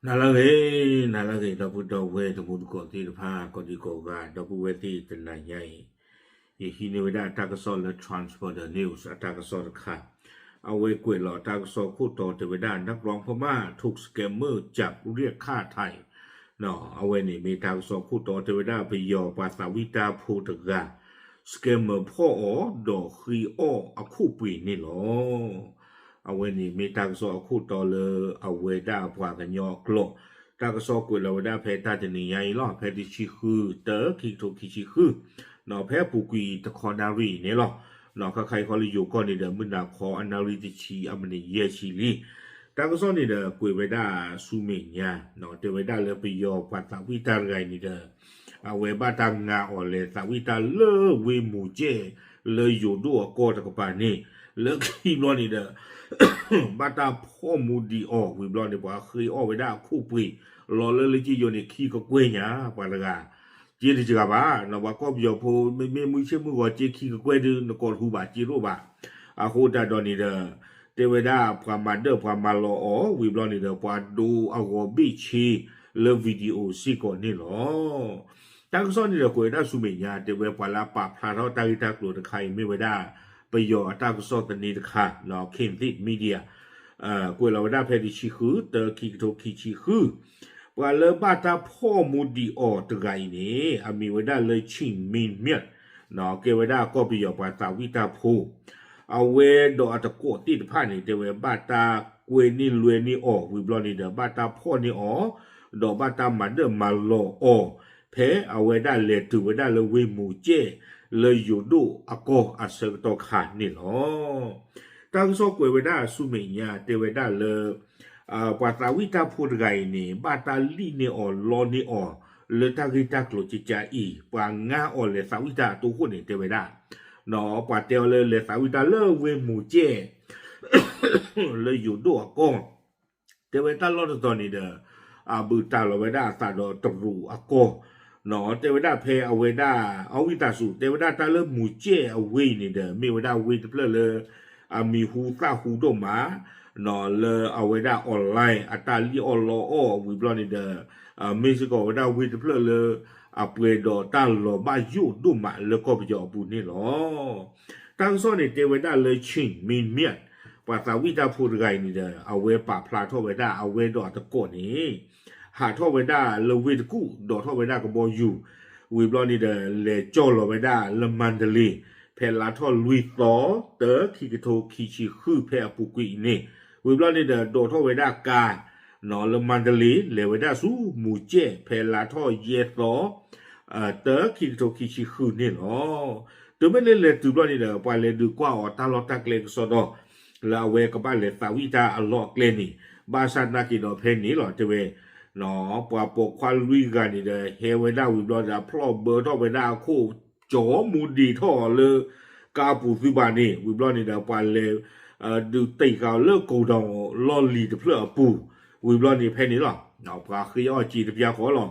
နၤလၢအဂ့ၤ, နၤလၢအဂ့ၤ ဒီပုၢ်ဒီဝဲၢ်တံၤသကိးသ့ၣ်တဖၣ် ကိးဒံကိးဂၤ ဒီပုၢ်ဝဲၢ်သ့ၣ်တနၤညါအံၤ, ယဟံးန့ၢ်ဝဲဒၣ်တၢ်ကစီၣ်လၢ Transformer News အတၢ်ကစီၣ်တခါ, အဝဲကွဲးလီၤတၢ်ကစီၣ်ခိၣ်တီတဲဝဲဒၣ် นักร้องพม่าถูก scammer จับเรียกค่าไถ่ အဝဲန့ၣ်မ့ၢ်တၢ်ကစီၣ်ခိၣ်တီတဲဝဲဒၣ် ပယီၤပှၤသးဝံၣ်တၢ်ဖိတဂၤ scammer ဖီၣ်အီၤ ဒီးဃ့အီၣ်အခိၣ်ပှ့ၤန့ၣ်လီၤ. အဝဲန့ၣ်မ့ၢ်တၢ်ကစီၣ်အခိၣ်တီလၢ အဝဲဒၣ်ပှၤကညီအကျိာ်, တၢ်ကစီၣ်ကွဲးလီၤဝဲဒၣ်ဖဲတၢ်တနံၤညါအံၤလီၤ, ဖဲတဆံဃု တၢ ခံကထိခံဆံဃု, ဖဲအပူၤကွံာ်တခီနၣ်ရံၣ်အံၤန့ၣ်လီၤ. ခါခါအံၤခီလၢယိၤကီၢ်န့ၣ်ဒီး မုၢ်နၤခီအနၣ်ရံၣ်တဆံအမံးနံးယဲၢ်ဆံလံ. တၢ်ကစီၣ်န့ၣ်ဒီးကွဲးဝဲဒၣ်ဆူမဲာ်ညါ, တဲဝဲဒၣ်လၢပယီၤပှၤသးဝံၣ်တၢ်တဂၤအံၤန့ၣ်ဒီး အဝဲဘၣ်တၢ်ငါအီၤလဲၤသးဝံၣ်တၢ်လၢဝ့ၢ်မူၤကဲၣ် လၢယိၤဒိၣ်အကီၢ်တကပၤန့ၣ်, လၢခံဘျီန့ၣ်ဒီး ဘၣ်တၢ်ဖီၣ်မူဒံးအီၤ ဝံၤဘျီန့ၣ် ပှၤဃ့အီၣ်ဝဲဒၣ်အခိၣ်ပှ့ၤ လီၤလၢလၢက့ယိၤန့ၣ် ခံကကွဲၢ်ညါ ပှၤတဂၤ, က့တစှၤဘၣ်, ပှၤကီၢ်ပယီၤဖိ မ့မ့ၢ်မုၢ်ဆ့ၣ်မုၢ်ဂီၤက့ခံကကွဲၢ်ဒုး နကိးတဟူဘၣ် က့တအိၣ်ဘၣ်. အဃိတၢ်ဒီးန့ၣ်ဒီး တဲဝဲဒၣ်ပှၤမၤဒၢၣ်ပှၤမၤလီၤအီၤ ဝံၤဘျီန့ၣ်ဒီး ပှၤဒိအဂီၤဘ့ၣ်ဆ့လၢ video စ့ၢ်ကီးန့ၣ်လီၤ. တၢ်ကစီၣ်န့ၣ်ဒီးကွဲးဝဲဒၣ်ဆူမဲာ်ညါ တဲဝဲပှၤလၢအပာ်ဖျါထီၣ်တၢ်ဂ့ၢ်တၢ်ကျိၤတခါအံၤ မ့ၢ်ဝဲဒၣ် ပယီၤအတၢ်ကစီၣ်သန့တခါ Khaenthit Media ကွဲးလီၤဝဲဒၣ်ဖဲတဆံဃု တၢ ခံကထိခံဆံဃု, ပှၤလၢဘၣ်တၢ်ဖီၣ်မူဒံးအီၤတဂၤအံၤန့ၣ် အမံၤဝဲဒၣ်လၢ Chin Min Myat ကဲဝဲဒၣ်ကီၢ်ပယီၤပှၤသးဝံၣ်တၢ်ဖိ အဝဲဒီးအတံၤသကိးသ့ၣ်တဖၣ်န့ၣ် တဲဝဲဘၣ်တၢ်ကွဲန့ၢ်လွဲန့ၢ်အီၤ ဝံၤဘျီန့ၣ်ဒီး ဘၣ်တၢ်ဖီၣ်န့ၢ်အီၤ ဒီးဘၣ်တၢ်မၤဒၢၣ်မၤလီၤအီၤ ဖဲအဝဲဒၣ်လဲၤတုၤဝဲဒၣ်လၢဝ့ၢ်မူၤကဲၣ် လၢယိၤဒိၣ်အကီၢ်အဆၢကတီၢ်ခါန့ၣ်လီၤ. တၢ်ကစီၣ်ကွဲးဝဲဒၣ်ဆူမဲာ်ညါ တဲဝဲဒၣ်လၢ ပှၤသးဝံၣ်တၢ်ဖိတဂၤအံၤန့ၣ် ဘၣ်တၢ်လံၣ်န့ၢ်အီၤလီန့ၢ်အီၤ လၢတၢ်ဂ့ၢ်တၢ်ကျိၤကကါအံၤ ပှၤငါအီၤလဲၤသးဝံၣ်တၢ်အတိအဃိန့ၣ် တဲဝဲဒၣ် ပှၤတဲအီၤလၢလဲၤသးဝံၣ်တၢ်လၢ ဝ့ၢ်မူၤကဲၣ် လၢယိၤဒိၣ်အကီၢ်, တဲဝဲတၢ်လီၢ်တတီၤန့ၣ်ဒီး အဘုးတၢ်လီၤဝဲဒၣ်အသးဒီးတရူးအကီၢ်, တဲဝဲဒၣ်ဖဲအဝဲဒၣ် အဝံသးစူၤ တဲဝဲဒၣ်တၢ်လၢမူၤကဲၣ်အဝ့ၢ်အံၤန့ၣ်ဒီး မ့ၢ်ဝဲဒၣ်ဝ့ၢ်တဖျၢၣ်လၢ အမံၤဟူသၣ်ဟူဒိၣ်မး လၢအဝဲဒၣ် online အတၢ်လံၣ်အီၣ်လီအီၣ်ဝံၤဘျီန့ၣ်ဒီး မ့ၢ်စ့ၢ်ကီးဝဲဒၣ်ဝ့ၢ်တဖျၢၣ်လၢ အပှဲၤဒီးတၢ်လီၤဘၣ်ယိၣ်ဒိၣ်မးလၢကီၢ်ပယီၤအပူၤန့ၣ်လီၤ. တၢ်ကစီၣ်န့ၣ်တဲဝဲဒၣ်လၢ Chin Min Myat ပှၤသးဝံၣ်တၢ်ဖိတဂၤအံၤန့ၣ်ဒီး အဝဲပာ်ဖျါထီၣ်ဝဲဒၣ်အဝဲဒီးအတံၤသကိးန့ၣ် ဟးထီၣ်ဝဲဒၣ်လၢဝ့ၢ်တကူၣ် ဒိးထီၣ်ဝဲဒၣ်ကဘီယူၤ ဝံၤဘျီန့ၣ်ဒီး လဲၤကၠီၣ်လီၤဝဲဒၣ်လၢမါဒလ့ ဖဲလါထီၣ်လွံၢ်သီ တၢ ခံကထိခံဆံဃု ဖဲအပူၤကွံာ်အံၤန့ၣ် ဝံၤဘျီန့ၣ်ဒီး ဒိးထီၣ်ဝဲဒၣ်ကါ လၢမါဒလ့ လဲၤဝဲဒၣ်ဆူမူၤကဲၣ် ဖဲလါထီၣ်ယဲၢ်သီ တၢ ခံကထိခံဆံဃုန့ၣ်လီၤ. တုၤမ့ၢ်လၢလဲၤတုၤဘျီန့ၣ်ဒီး ပှၤလဲၤဒုးကွၢ်အီၤတၢ်လီၢ်တၢ်ကျဲကစီဒီ လၢအဝဲကဘၣ်လဲၤသးဝံၣ်တၢ်အလီၢ်အကျဲန့ၣ် ဘၣ်ဆၣ်နာ်က့ၤဒီးဖဲန့ၣ်လီၤ တဲဝဲ ပှၤပိာ်ခွါလွံၢ်ဂၤန့ၣ်ဒီး ဟဲဝဲဒၣ်ဝံၤဘျီဒီး အဖျီၣ်ဘၢထီၣ်ဝဲဒၣ်အခိၣ် ကၠီမူဒံးထီၣ်အီၤလၢ ကါပူၤသုဘၣ်န့ၣ် ဝံၤဘျီန့ၣ်ဒီး ပှၤလဲၤ ဒုးတ့ၢ်ဃာ်အီၤလၢ ကိးဒီးလီၢ်လံၤတဖျၢၣ်အပူၤ ဝံၤဘျီန့ၣ်ဖဲန့ၣ်လီၤ. ပှၤဃ့အီၣ်စ့တပျၢ်ဃီလီၤ.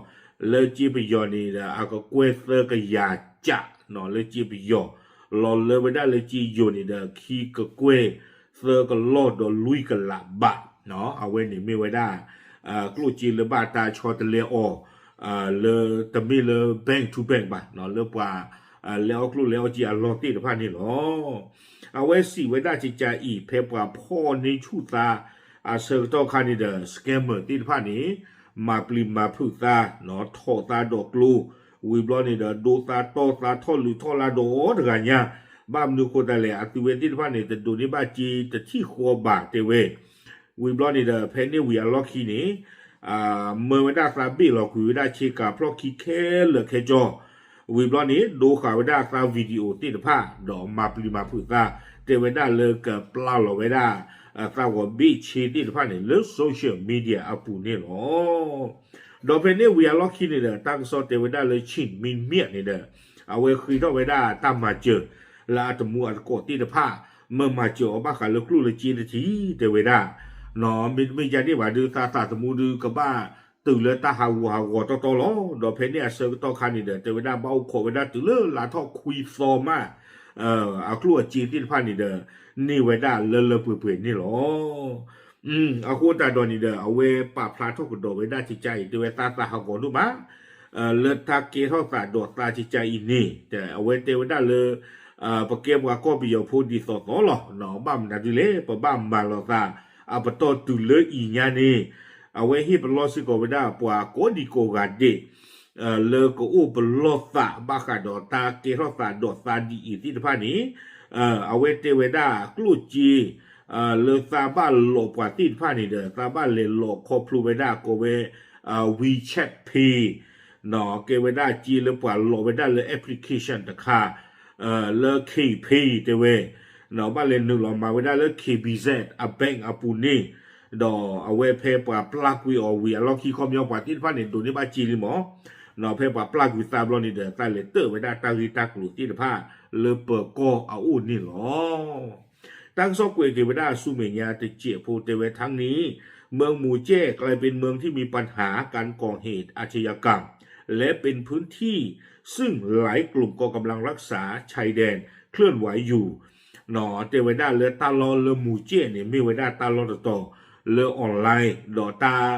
လၢစ့ပယီၤန့ၣ်ဒီး အကကွဲၢ်သၢကယၤကး လၢစ့ပယီၤ လီၤလၢဝဲဒၣ်လၢစ့ယိၤန့ၣ်ဒီး ခံကကွဲၢ်သၢကလီၢ်ဒီးလွံၢ်ကလးဘး အဝဲန့ၣ်မ့ၢ်ဝဲဒၣ် ကျိၣ်စ့လၢဘၣ်တၢ်ဆီတလဲအီၤ လၢတမ့ၢ်လၢ bank to bank ဘၣ် လၢပှၤ လဲၤအီၣ်ကျိၣ်လဲၤအီၣ်စ့အလီၢ်သ့ၣ်တဖၣ်န့ၣ်လီၤ. အဝဲစံးဝဲဒၣ်ကကါအံၤ ဖဲပှၤဖီၣ်န့ၢ်ဆူၣ်သါ အဆၢကတီၢ်ခါန့ၣ်ဒီး scammer သ့ၣ်တဖၣ်န့ၣ် မၤပျံၤမၤဖုးသါ ထိးသါဒီးကျိ ဝံၤဘျီန့ၣ်ဒီး ဒိသါတီၢ်သါထီၣ်လုးထီၣ်လါဒီးတဂၤညါ ဘၣ်မနုၤအဃိသတးလဲၣ် အသုဝဲသ့ၣ်တဖၣ်န့ၣ် တဒိးန့ၢ်ဘၣ်စ့တထံၣ်ဃီဘၣ်တဲဝဲ ဝံၤဘျီန့ၣ်ဒီး ဖဲန့ၣ်ဝံၤအလီၢ်ခံန့ၣ် မၢဝဲဒၣ်သးဘ့ၣ်လီၤကွံာ်ဝဲဒၣ်ဆ့ကၤဖျီၣ်ခံခဲလၢာ်ခဲကၠီ ဝံၤဘျီန့ၣ် ဒိဃာ်ဝဲဒၣ်သး video သ့ၣ်တဖၣ် ဒီးမၤပျံၤမၤဖုးသါ တဲဝဲဒၣ်လၢကပျၢ်လီၤဝဲဒၣ် သးဂီၤဘ့ၣ်ဆ့သ့ၣ်တဖၣ်န့ၣ် လၢ social media အပူၤန့ၣ်လီၤ. ဒီးဖဲန့ၣ်ဝံၤအလီၢ်ခံန့ၣ်ဒီး တၢ်ကစီၣ်တဲဝဲဒၣ်လၢ Chin Min Myat န့ၣ်ဒီး အဝဲဃ့ထီၣ်ဝဲဒၣ်တၢ်မၤစၢၤ လၢအတံၤသကိးသ့ၣ်တဖၣ် မၢမၤစၢၤအီၤဘၣ်ဃးလၢကျိၣ်လၢစ့တထံၣ် တဲဝဲဒၣ် မ့တမ့ၢ်ဒ်န့ၣ်ဘၣ်ဒီး သးသးသမူဒီးကဘၣ်တုၤလၢတၢ်ဟးဂူာ်ဟးဂီၤတီတီလီၤ. ဒီးဖဲန့ၣ်အဆၢကတီၢ်ခါန့ၣ်ဒီး တဲဝဲဒၣ်ဘၣ်အိၣ်ခိးဝဲဒၣ်တုၤလၢလါထီၣ်ခွံသီမး အကျိၣ်အစ့သ့ၣ်တဖၣ်န့ၣ်ဒီး န့ၢ်ဝဲဒၣ်လၢလၢပှဲၤပှဲၤန့ၣ်လီၤ. အဃိတၢ်ဒီးန့ၣ်ဒီး အဝဲပာ်ဖျါထီၣ်ကဒီးဝဲဒၣ်ကကါအံၤ တဲဝဲသးသးဟးဂီၤဒိၣ်မး လၢတၢ်ကဲထီၣ်သးဒီးသးကကါအံၤန့ၣ် အဝဲတဲဝဲဒၣ်လၢ ပကဲပှၤကီၢ်ပယီၤဖိဒ်သိးသိးလီၤ. ဘၣ်မနုၤဒ်လဲၣ် ပဘၣ်မၤလီၤသး အပတီၢ်တုၤလၢအံၤညါန့ၣ် အဝဲဟ့ၣ်ပလီၢ်စ့ၢ်ကီးဝဲဒၣ်ပှၤကိးဒံကိးဂၤဒဲး လၢကအိၣ်ပလီၢ်သးဘၣ်ဃးဒီးတၢ်ကဲထီၣ်သးဒီးသးဒ်အံၤသ့ၣ်တဖၣ်န့ၣ် အဝဲတဲဝဲဒၣ်ကျိၣ်စ့ လၢသးဘၣ်လီးပှၤသ့ၣ်တဖၣ်န့ၣ်ဒီး သးဘၣ်လဲၤလီးခီဖျိဝဲဒၣ်ကိးဝဲ WeChat Pay ကဲဝဲဒၣ်စ့လၢပှၤလီးဝဲဒၣ်လၢ application တခါ လၢ KPay တဲဝဲ ဘၣ်လဲၤနုာ်လီၤမၤဝဲဒၣ်လၢ K B Z အ bank အပူၤန့ၣ် ဒီးအဝဲဖဲပှၤပျၢ်ကွံာ်အီၤဝံၤအလီၢ်ခံ ခီပညီပှၤသ့ၣ်တဖၣ်န့ၣ် ဒိးန့ၢ်ဘၣ်စ့လံမး ဖဲပှၤပျၢ်ကွံာ်သးဘျီန့ၣ်ဒီး သးလဲၤတၢၣ်ဝဲဒၣ်တၢ်ဂ့ၢ်တၢ်ကျိၤသ့ၣ်တဖၣ်လၢပၢၤကီၢ်အအိၣ်န့ၣ်လီၤ. တၢ်ကစီၣ်ကွဲးက့ၤဝဲဒၣ်ဆူမဲာ်ညါတစဲးဖိတဲဝဲ ทั้งนี้ เมืองหมู่เจ้ กลายเป็นเมืองที่มีปัญหาการก่อเหตุอาชญากรรม และเป็นพื้นที่ซึ่งหลายกลุ่มกองกำลังรักษาชายแดนเคลื่อนไหวอยู่ တဲဝဲဒၣ်လၢတၢ်လီၢ်လၢမူၤကဲၣ်န့ၣ် မ့ၢ်ဝဲဒၣ်တၢ်လီၢ်တတီၤလၢ online ဒီးတၢ်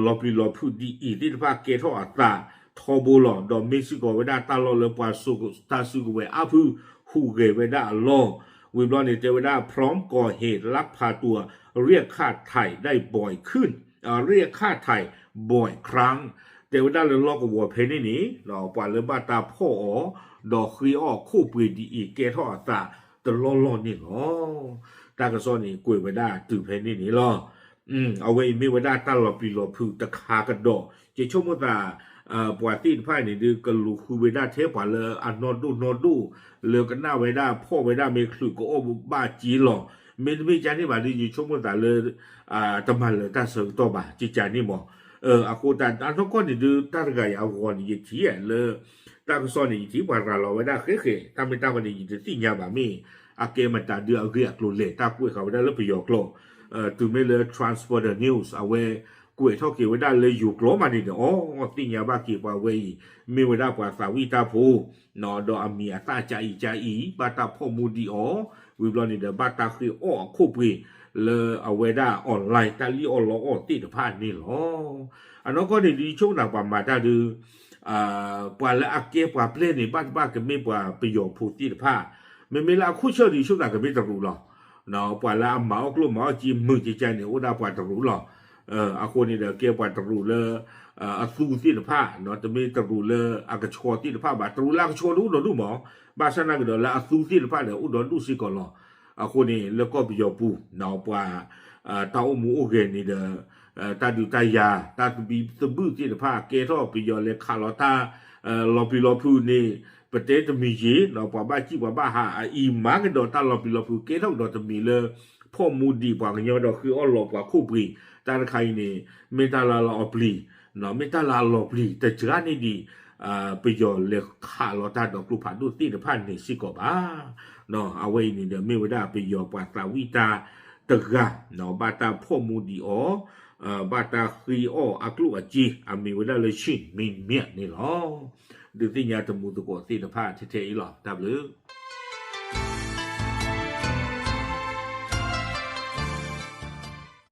လီၤပျံၤလီၤဖုးဒ်အံၤသ့ၣ်တဖၣ်ကဲထီၣ်အသးထီဘိလီၤ. ဒီးမ့ၢ်စ့ၢ်ကီးဝဲဒၣ်တၢ်လီၢ်လၢပှၤစိာ်တၢ်စုကဝဲၤအါဖုဟူးဂဲၤဝဲဒၣ်အလီၢ် ဝံၤဘျီန့ၣ် တဲဝဲဒၣ် พร้อมก่อเหตุลักพาตัว เรียกค่าไถ่ได้บ่อยขึ้น เรียกค่าไถ่บ่อยครั้ง တဲဝဲဒၣ်လၢလီၢ်ကဝီၤဖဲန့ၣ်န့ၣ် ပှၤလၢဘၣ်တၢ်ဖီၣ်အီၤ ဒီးဃ့အီၣ်ခိၣ်ပှ့ၤဒ်အံၤကဲထီၣ်အသးတလီၢ်လီၢ်န့ၣ်လီၤ. တၢ်ကစီၣ်န့ၣ်ကွဲးဝဲဒၣ်တုၤဖဲန့ၣ်န့ၣ်လီၤ. အဝဲအံၤမ့ၢ်ဝဲဒၣ်တၢ်လီၤပျံၤလီၤဖုးတခါကဒီး ယဆိကမိၣ်သး ပှၤသ့ၣ်တဖၣ်န့ၣ်ဒုး ကလူၤဃုဝဲဒၣ်ထဲပှၤလၢအနီၢ်ဒိၣ်နီၢ်ဒိၣ် လၢကနၣ်ဝဲဒၣ်ဖီၣ်ဝဲဒၣ်မ့ၢ်ချုးကအီၣ်ဘၣ်စ့လီၤ. မ့တမ့ၢ်ကန့ၣ်ဘၣ်ဒီး ယဆိကမိၣ်သးလၢ တမၤလၢၤတၢ်ဆၢကတီၢ်ဘၣ် ကကန့ၣ်မး. အဃိတၢ်အနီၢ်ကီၢ်န့ၣ်ဒုး တၢ်တဂၤအံၤအဂီၢ်န့ၣ် ယထံၣ်လၢ တၢ်ကစီၣ်န့ၣ် ယထံၣ်ပှၤရၤလီၤဝဲဒၣ်ဃဲဃဲ တၢ်မ့ၢ်တၢ်ဝဲန့ၣ် ယတသ့ၣ်ညါဘၣ်မ့ၢ် အကဲမတၤဒုးအဂ့ၢ်အကျိၤလဲၣ် တၢ်ကွဲးဃာ်ဝဲဒၣ်လၢပယီၤကျိာ် တုၤမ့ၢ်လၢ Transporter News အဝဲကွဲးထီၣ်က့ၤဝဲဒၣ်လၢယိၤကျိာ်မးန့ၣ်ဒီး အီ သ့ၣ်ညါဘၣ်က့ၤပှၤဝဲအံၤ မ့ၢ်ဝဲဒၣ်ပှၤသးဝံၣ်တၢ်ဖိ ဒီးအမံၤအသၣ်ကအံၤကအံၤ ဘၣ်တၢ်ဖီၣ်မူဒံးအီၤ ဝံၤဘျီန့ၣ်ဒီး ဘၣ်တၢ်ဃ့အီၣ်အခိၣ်ပှ့ၤ လၢအဝဲဒၣ် online တၢ်လံၣ်အီၣ်လီအီၣ်သ့ၣ်တဖၣ်န့ၣ်လီၤ. အနီၢ်ကီၢ်န့ၣ်ဒုး ယဆိကမိၣ်သးပှၤမၤတၢ်ဒုး ပှၤလၢအကဲပှၤပျဲၢ်န့ၣ် ဘၣ်တဘၣ်ကမ့ၢ်ပှၤပယီၤဖိသ့ၣ်တဖၣ် မ့မ့ၢ်လၢအခိၣ်ဆၢၣ်ဒုး ယဆိကမိၣ်သးကမ့ၢ်တရူးလီၤ. ပှၤလၢအမၤအီၣ်ကျိၣ်မၤအီၣ်စ့မုာ်ကကန့ၣ် အိၣ်ဒၣ်ပှၤတရူးလီၤ. အဃိန့ၣ်ဒီး ကဲပှၤတရူးလၢ အသူသ့ၣ်တဖၣ် တမ့ၢ်တရူးလၢအကဆှီသ့ၣ်တဖၣ်ဘၣ်. တရူးလၢအကဆှီဒုးအိၣ်ဒီးဒူၣ်မး ဘၣ်ဆၣ်နာ်က့ဒီးလၢအသူသ့ၣ်တဖၣ်ဒီးအိၣ်ဒီးဒူၣ်စ့ၢ်ကီးလီၤ. အဃိန့ၣ် လၢကီၢ်ပယီၤပူၤ ပှၤ တၢ်အိၣ်မူအိၣ်ဂဲၤန့ၣ်ဒီး တၢ်ဒုးတၢ်ယၤ တၢ်သဘံၣ်သဘုၣ်သ့ၣ်တဖၣ် ကဲထီၣ်ပယီၤလဲၤခးလီၤတၢ် လီၤပျံၤလီၤဖုးန့ၣ် ပတဲတမံၤယံၤ ပှၤဘၣ်စံၣ်ပှၤဘၣ်ဟးအအံၤ မၤကဒီးတၢ်လီၤပျံၤလီၤဖုး ကဲထီၣ်ကဒီးတမံၤလၢ ဖီၣ်မူဒံးပှၤကညီဒီးဃ့အီၣ်လီၤပှၤခိၣ်ပှ့ၤ တၢ်တခါအံၤန့ၣ် မ့ၢ်တၢ်လၢအလီၤပျံၤ မ့ၢ်တၢ်လၢအလီၤပျံၤတစှၤန့ၢ်ဒံး ပယီၤလဲၤခးလီၤတၢ်ဒီးကျိဖးဒိၣ်သ့ၣ်တဖၣ်န့ၣ်စ့ၢ်ကီးဘၣ်. အဝဲအံၤန့ၣ်ဒီးမ့ၢ်ဝဲဒၣ်ပယီၤပှၤသးဝံၣ်တၢ်တဂၤ ဘၣ်တၢ်ဖီၣ်မူဒံးအီၤ ဘၣ်တၢ်ဃ့အီၣ်အကျိၣ်အစ့ အမံၤဝဲဒၣ်လၢ Xi Jinping န့ၣ်လီၤ. ဒုးသ့ၣ်ညါတမူသကိးသ့ၣ်တဖၣ်ထဲထဲအံၤလီၤ. တၢ်ဘျုး